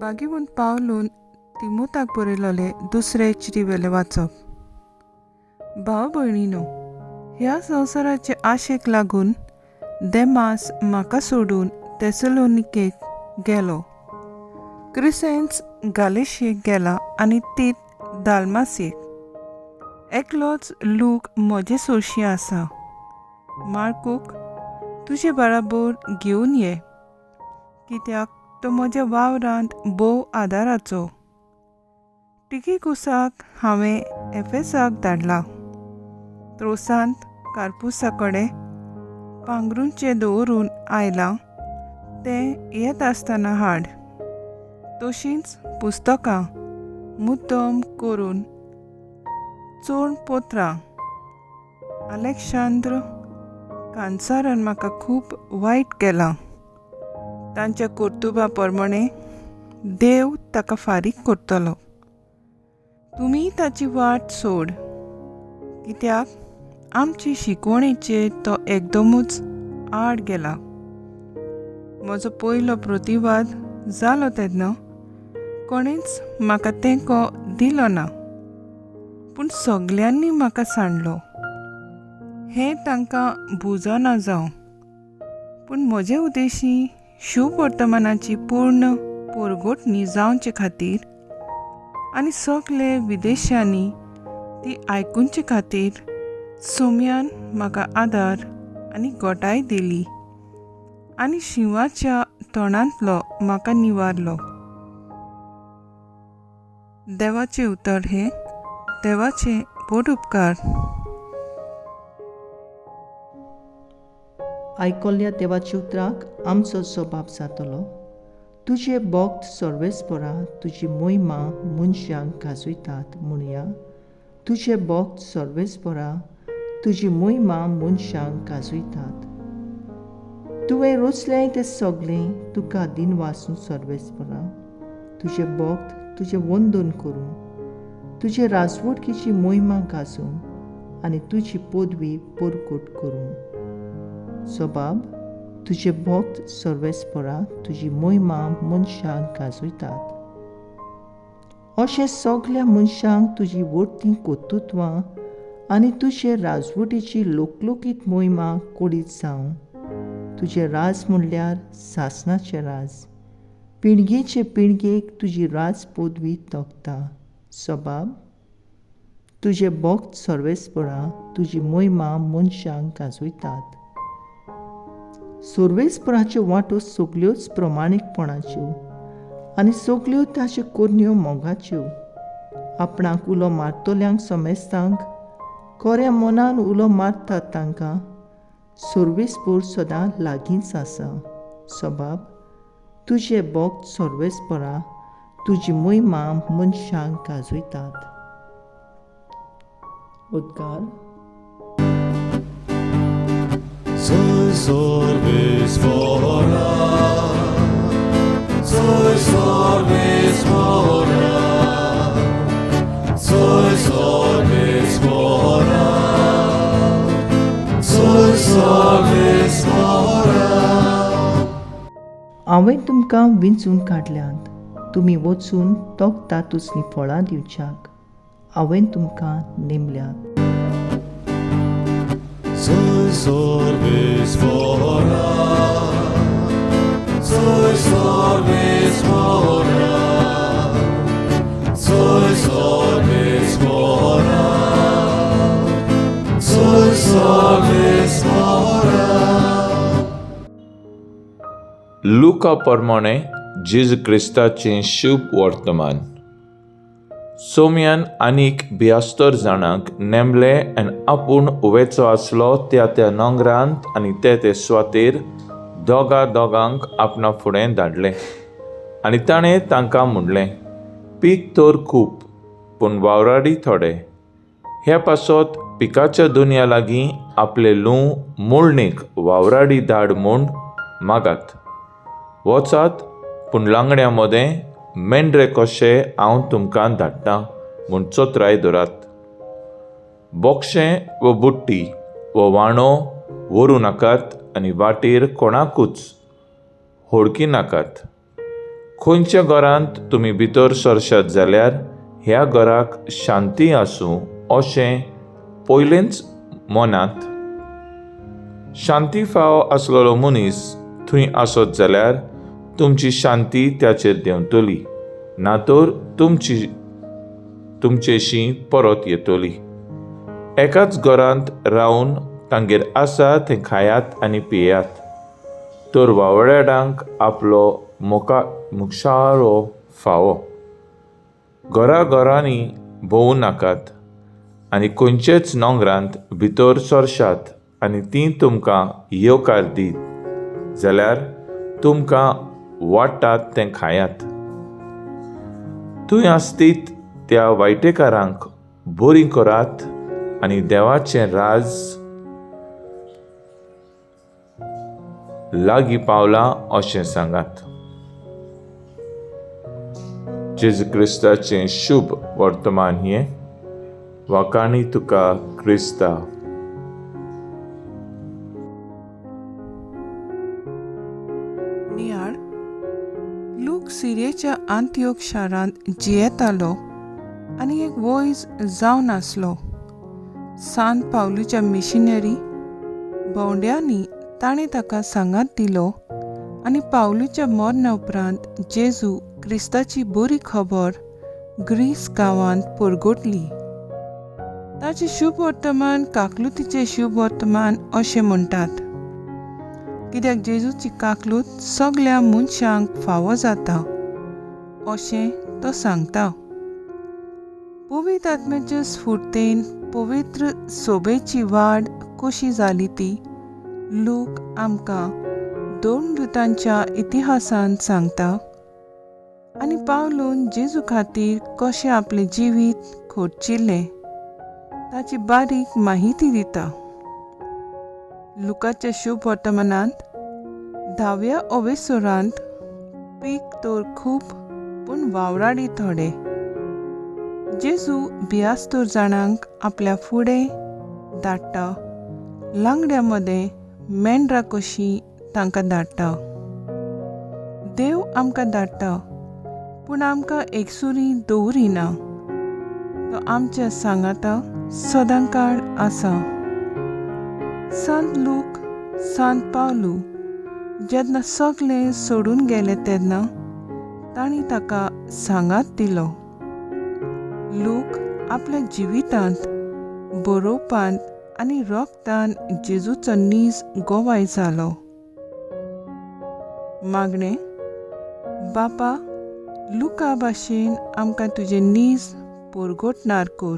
बागीवून पावलून तिमोताक बरयलोले दुसरे चिटी वाचप. भाव भयणीनो, ह्या संवसाराचे आशेक लागून देमास म्हाका सोडून तेसलोनिकेक गेलो. क्रिसेन्स गालेशियेक गेला आनी तीत दालमासयेक. एकलोच लूक म्हजे सोशी आसा. मार्कूक तुजे बराबर घेवन ये, कित्याक तो म्हज्या वावरांत भोव आदाराचो. टिकिकुसाक हांवें एफेसाक धाडला. त्रोसांत कार्पुसा कडेन पांगरूंचें दवरून आयलां तें येत आसतना हाड. तशींच पुस्तकां मुद्दम करून चोड पत्रां. आलेक्सांद्र कांसारान म्हाका खूब वायट केलां. तांच्या कर्तुबा प्रमाणे देव ताका फारीक करतलो. तुमी ताची वाट सोड, कित्याक आमची शिकवणेचेर तो एकदमूच आड गेला. म्हजो पयलो प्रतिवाद जालो तेन्ना कोणेच म्हाका तेंको दिलो ना, पूण सगल्यांनी म्हाका सांडलो. हें तांकां बुजना जावं, पूण म्हजे उद्देशी शुभवर्तमानाची पूर्ण पोरगोटणी जावचे खातीर आनी सगले विदेशांनी ती आयकुचे खातीर सोम्यान म्हाका आदार आनी गोटाय दिली आनी शिंवाच्या तोंडांतलो म्हाका निवारलो. देवाचें उतर हें. देवाचे बोट उपकार. आयकल्ल्या देवाच्या उतराक आमचो स्वभाव जातलो. तुजे भक्त सर्वेस्परा तुजी मोहिमा मनशांक गाजयतात म्हणया. तुजे भक्त सर्वेस्परा तुजी मोहिमा मनशांक गाजयतात. तुवें रचलें तें सगळें तुका दिनवासून सर्वेस्परा. तुजे भक्त तुजें वंदन करूं, तुजे राजवटकीची मोहिमा गाजूं आनी तुजी पदवी परगट करूं. सबाब, तुजे भक्त सर्वेस्परा तुजी मोहिमा मनशांक गाजयतात. अशें सगल्या मनशांक तुजी व्हडलीं कर्तृत्वां आनी तुजे राजवटीची लोकलोकीत मोहिमा कळीत जावं. तुजें राज म्हणल्यार सासणाचें राज, पिळगेचे पिळगेक तुजी राज पदवी तोखता. सबाब, तुजे भक्त सर्वेस्परा तुजी मोहिमा मनशांक गाजयतात. सर्वेस्पराच्यो वांटो सगल्योच प्रमाणीकपणाच्यो आनी सगल्यो ताच्यो करण्यो मोगाच्यो. आपणाक उलो मारतल्यांक समेस्तांक खऱ्या मनान उलो मारतात तांकां सर्वेस्पर सदां लागींच आसा. सबाब, तुजे भक्त सर्वेस्परा तुजी मोहिमा मनशांक गाजयतात. उद्गार. Soy soy Sorbisfora, soy Sorbisfora, soy Sorbisfora. हांवें तुमकां विंचून काडल्यात, तुमी वचून तोखता तसलीं फळां दिवच्याक हांवें तुमकां नेमल्यात. Soy Sorbisfora, soy Sorbisfora, soy Sorbisfora, soy Sorbisfora. लुका प्रमाणे जेजू क्रिस्ताचें शुभ वर्तमान. सोम्यान आनीक 72 जाणांक नेमले आनी आपूण उवेचो आसलो त्या त्या नोंगरांत आनी ते ते सुवातेर दोगा दोगांक आपणा फुडें धाडले आनी ताणें तांकां म्हणलें, पीक तर खूब पूण वावराडी थोडे. ह्या पासत पिकाच्या दुनिया लागीं आपले लूं मोळणेक वावराडी धाड म्हूण मागात. वचात पूण लांगड्या मदें मेंढरे कशे हांव तुमकां धाडटा म्हूण चोत्राय धरात. बोक्षें व बुट्टी व वाणो व्हरूं नाकात आनी वाटेर कोणाकूच होडकी नाकात. खंयच्या घरांत तुमी भितर सरशात जाल्यार ह्या घराक शांती आसूं अशें पयलेंच मनात. शांती फावो आसलेलो मनीस थंय आसत जाल्यार तुमची शांती त्याचेर देंवतली, ना तर तुमची तुमचेशी परत येतली. एकाच घरांत रावन तांगेर आसा तें खायात आनी पियात, तर वावड्याडांक आपलो मुखा मुक्षारो फावो. घरा घरांनी भोंवू नाकात आनी खंयचेच नोंगरांत भितर सरशात आनी तीं तुमकां येवकार दीत जाल्यार तुमकां वाडटात तें खायात. थंय आसतीत त्या वायटेकारांक बरीं करात आनी देवाचें राज लागीं पावलां अशें सांगात. जेजू क्रिस्ताचें शुभ वर्तमान हें. वाखाणी तुका क्रिस्ता. नियाळ. लूक सिरियेच्या आंतयोग शारांत जियेतालो आनी एक वयज जावन आसलो. सान पावलूच्या मिशनरी भोंवड्यांनी ताणें ताका सांगात दिलो आनी पावलूच्या मरणा उपरांत जेजू क्रिस्ताची बरी खबर ग्रीस गांवांत परगटली. ताचें शुभ वर्तमान काकलुतीचें शुभ वर्तमान अशें म्हणटात, कित्याक जेजूची काकलूत सगल्या मनशांक फावो जाता अशें तो सांगता. पवित्र आत्म्याचे स्फुर्तेन पवित्र सोबेची वाड कशी जाली ती लूक आमकां दोन दुतांच्या इतिहासांत सांगता आनी पावलून जेजू खातीर कशें आपलें जिवीत खोर्चिल्लें ताची बारीक माहिती दिता. लुकाच्या शुभ वर्तमानांत धाव्या अवेसोरांत पीक तर खूब पूण वावराडी थोडे. जेजू बियास्तोर जाणांक आपल्या फुडें धाडटा, लांगड्या मदें मेंढरां कशीं तांकां धाडटा. देव आमकां धाडटा पूण आमकां एकसुरी दवरिना, तो आमच्या सांगाता सदांकाळ आसा. संत लूक, संत पावलू जेन्ना सगळें सोडून गेले तेन्ना तांणी ताका सांगात दिलो. लूक आपल्या जिवितांत, बरोवपांत आनी रोगतान जेजूचो नीज गोवाय जालो. मागणें. बापा, लुका भाशेन आमकां तुजें नीज परगटणार कर.